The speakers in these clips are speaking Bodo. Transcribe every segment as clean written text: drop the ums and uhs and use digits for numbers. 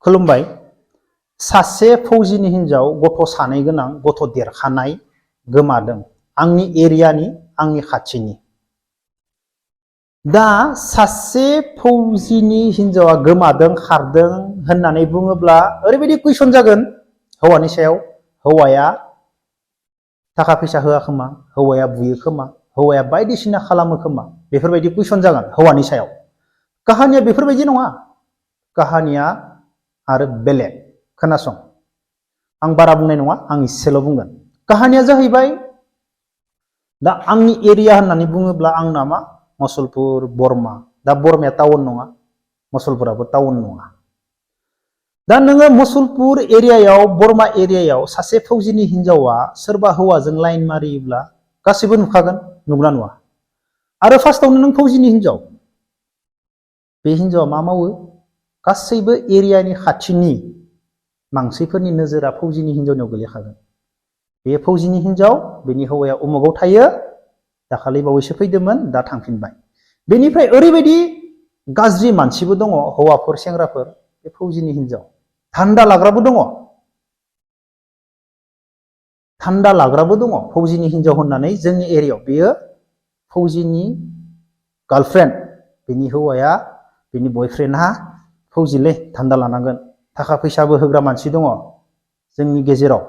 खुलुमबाय। सासे फौजिनि हिनजाव गथ' सानै गोनां गथ' देरखानाय गोमादों आंनि एरियानि आंनि खाथिनि। दा सासे फौजिनि हिनजावा गोमादों खारदों होननानै बुङोब्ला ओरैबायदि कुइसन जागोन हौवानि सायाव, हौवाया थाखा फैसा होआ खोमा, हौवाया बुयो खोमा, हौवाया बायदिसिना खालामो खोमा, बेफोरबायदि कुइसन जागोन हौवानि सायाव। काहानिया बेफोरबायदि नङा। काहानिया आरो बेलेग। खोनासं, आं बारा बुंनाय नङा, आं इसेल' बुंगोन। काहानिया जाहैबाय, दा आंनि एरिया होननानै बुङोब्ला आंना मा मुसलपुर, बरमा। दा बरमाया टाउन नङा, मुसलपुराबो टाउन नङा। दा नोङो मुसलपुर एरियायाव, बरमा एरियायाव सासे फौजिनि हिनजावा सोरबा हौवाजों लाइन मारियोब्ला गासैबो नुखागोन, नुगोना नुवा? आरो फार्स्टआवनो नों फौजिनि हिनजाव, बे हिनजावा मा मावो? गासैबो एरियानि खाथिनि मानसिफोरनि नोजोरा फौजिनि हिनजावनियाव गोलैखागोन। बे फौजिनि हिनजाव, बेनि हौवाया उमुगाव थायो, दाखालि बावैसो फैदोंमोन, दा थांफिनबाय। बेनिफ्राय ओरैबायदि गाज्रि मानसिबो दङ, हौवाफोर सेंग्राफोर, बे फौजिनि हिनजाव। धान्दा लाग्राबो दङ, धान्दा लाग्राबो दङ फौजिनि हिनजाव होननानै जोंनि एरियायाव। बेयो फौजिनि गार्लफ्रेन्ड, बेनि हौवाया, बेनि बयफ्रेन्डहा फौजिलै, धान्दा लानांगोन। थाखा फैसाबो होग्रा मानसि दङ जोंनि गेजेराव।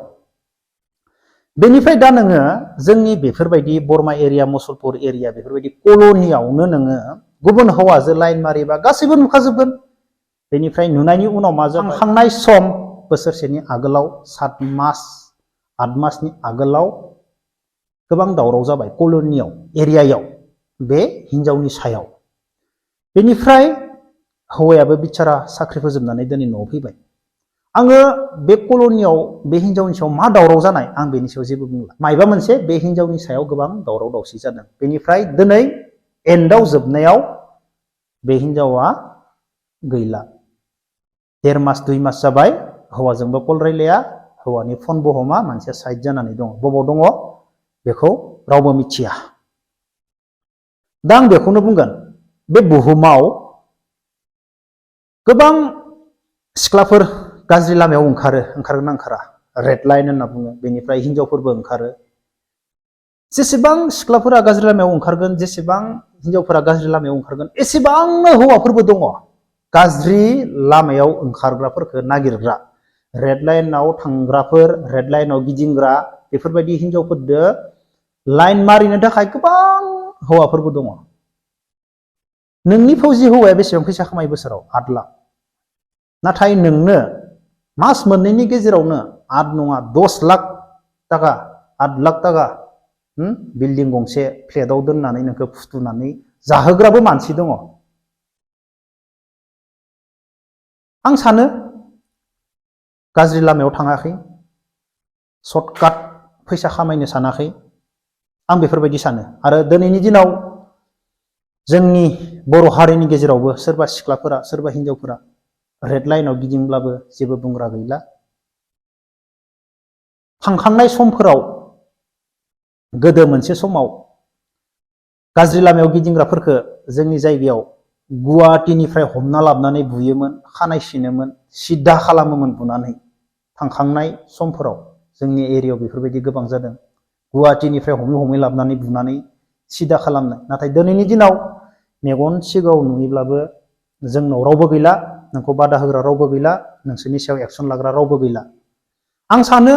बेनिफ्राय दा नोङो जोंनि बेफोरबायदि बरमा एरिया, मुसलपुर एरिया, बेफोरबायदि कल'नियावनो नोङो गुबुन हौवाजों लाइन मारिबा गासैबो नुखाजोबगोन। बेनिफ्राय नुनायनि उनाव मा जाबाय? थांखांनाय सम, बोसोरसेनि आगोलाव, 7 मास 8 मासनि आगोलाव गोबां दावराव जाबाय कल'नियाव, एरियायाव, बे हिनजावनि सायाव। बेनिफ्राय हौवायाबो बिचारा साख्रि फोजोबनानै दिनै न'आव फैबाय। आङो बे कल'नियाव बे हिनजावनि सायाव मा दावराव जानाय, आं बेनि सायाव जेबो बुंला। मायबा मोनसे बे हिनजावनि सायाव गोबां दावराव दावसि जादों। बेनिफ्राय दिनै एन्डआव, जोबनायाव, बे हिनजावा गैला। 1.5 मास 2 मास जाबाय, हौवाजोंबो कल रायलाया, हौवानि फनबो हमा, मानसिया साइड जानानै दङ। बबाव दङ बेखौ रावबो मिथिया। दा आं बेखौनो बुंगोन, बे बुहुमाव गोबां सिख्लाफोर गाज्रि लामायाव ओंखारगोन ओंखारा, रेड लाइन होनना बुङो। बेनिफ्राय हिनजावफोरबो ओंखारो। जेसेबां सिख्लाफोरा गाज्रि लामायाव ओंखारगोन, जेसेबां हिनजावफोरा गाज्रि लामायाव ओंखारगोन, एसेबांनो हौवाफोरबो दङ गाज्रि लामायाव ओंखारग्राफोरखौ नागिरग्रा। रेड लाइनाव थांग्राफोर, रेड लाइनाव गिदिंग्रा, बेफोरबायदि हिनजावफोरदो लाइन मारिनो थाखाय गोबां हौवाफोरबो दङ। नोंनि फौजि हौवाया बेसेबां फैसा खामायो बोसोराव? 8 लाख। नाथाय नोंनो मास मोननैनि गेजेरावनो 8 नङा 10 लाख थाखा, 8 लाख थाखा बिल्डिं गंसे फ्लेटआव दोननानै नोंखौ फुथुनानै जाहोग्राबो मानसि दङ। आं सानो गाज्रि लामायाव थाङाखै, सर्टकाट फैसा खामायनो सानाखै, आं बेफोरबायदि सानो। आरो दिनैनि दिनाव जोंनि बर' हारिनि गेजेरावबो सोरबा सिख्लाफोरा, सोरबा हिनजावफोरा रेड लाइनाव गिदिंब्लाबो जेबो बुंग्रा गैला। थांखांनाय समफोराव गोदो मोनसे समाव गाज्रि लामायाव गिदिंग्राफोरखौ जोंनि जायगायाव गुवाहाटीनिफ्राय हमना लाबोनानै बुयोमोन, खानाय सिनोमोन, सिद्दा खालामोमोन बुनानै। थांखांनाय समफोराव जोंनि एरियायाव बेफोरबायदि गोबां जादों। गुवाहाटीनिफ्राय हमै लाबोनानै बुनानै सिदा खालामनाय। नाथाय दिनैनि दिनाव मेगन सिगाङाव नुयोब्लाबो जोंनाव रावबो गैला, नोंखौ बादा होग्रा रावबो गैला, नोंसोरनि सायाव एक्सन लाग्रा रावबो गैला। आं सानो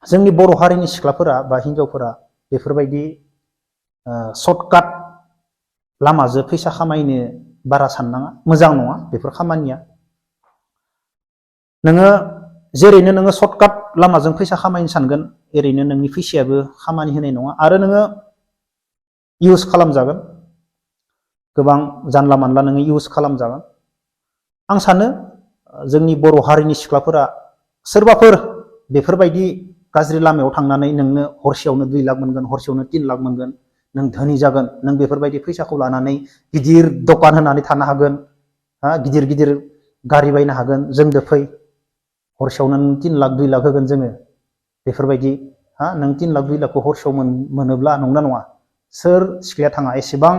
जोंनि बर' हारिनि सिख्लाफोरा बा हिनजावफोरा बेफोरबायदि सर्टकाट लामाजों फैसा खामायनो बारा साननाङा, मोजां नङा बेफोर खामानिया। नोङो जेरैनो नोङो सर्टकाट लामाजों फैसा खामायनो सानगोन, ओरैनो नोंनि फैसायाबो खामानि होनाय नङा। आरो नोङो इउस खालामजागोन, गोबां जानला मानला नोङो इउस खालामजागोन। आं सानो जोंनि बर' हारिनि सिख्लाफोरा सोरबाफोर बेफोरबायदि गाज्रि लामायाव थांनानै नोंनो हरसेयावनो 2 लाख मोनगोन, हरसेयावनो 3 लाख मोनगोन, नों धोनि जागोन, नों बेफोरबायदि फैसाखौ लानानै गिदिर दखान होनानै थानो हागोन, गिदिर गिदिर गारि बायनो हागोन, जोंदो फै, हरसेयावनो नों 3 लाख 2 लाख होगोन जोङो। बेफोरबायदि नों 3 लाख 2 लाखखौ हरसेयाव मोनोब्ला नंना नङा? सोर सिख्लाया थाङा? एसेबां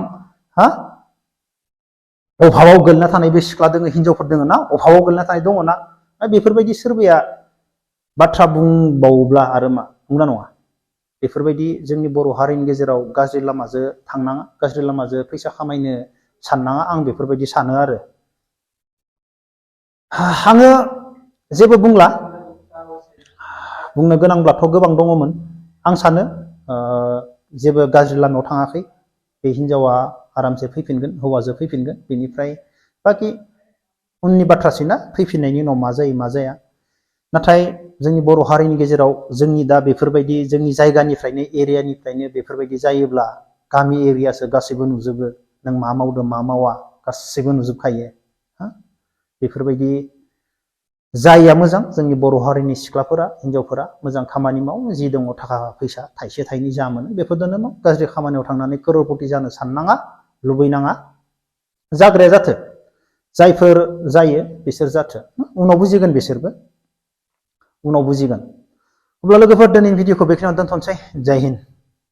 अभाबाव गोलैना थानायबो सिख्ला दोङो हिनजावफोर दोङो ना अभाबाव गोलैना थानाय दङ ना बेफोरबायदि सोरबाया बाथ्रा बुंबावोब्ला आरो मा नंगौना नङा बेफोरबायदि जोंनि बर' हारिनि गेजेराव गाज्रि लामाजों थांनाङा गाज्रि लामाजों फैसा खामायनो साननाङा आं बेफोरबायदि सानो आरो आङो जेबो बुंला बुंनो गोनांब्लाथ' गोबां दङमोन आं सानो जेबो गाज्रि लामायाव थाङाखै बे हिनजावा आरामसे फैफिनगोन हौवाजों फैफिनगोन बेनिफ्राय बाखि उननि बाथ्रासैना फैफिननायनि उनाव मा जायो मा जाया नाथाय जोंनि बर' हारिनि गेजेराव जोंनि दा बेफोरबायदि जोंनि जायगानिफ्रायनो एरियानिफ्रायनो बेफोरबायदि जायोब्ला गामि एरियासो गासैबो नुजोबो नों मा मावदों मा मावा गासैबो नुजोबखायो बेफोरबायदि जायिया मोजां जोंनि बर' हारिनि सिख्लाफोरा हिनजावफोरा मोजां खामानि माव जि दङ थाखा फैसा थाइसे थाइनै जा मोनो बेफोरजोंनो माव गाज्रि खामानियाव थांनानै करोरपति जानो साननाङा लुबैनाङा जाग्राया जाथो जायफोर जायो बिसोर जाथो उनाव बुजिगोन बिसोरबो उनाव बुजिगोन अब्ला लोगोफोर दिनैनि भिडिअखौ बेखिनियावनो दोनथ'नोसै जय हिन्द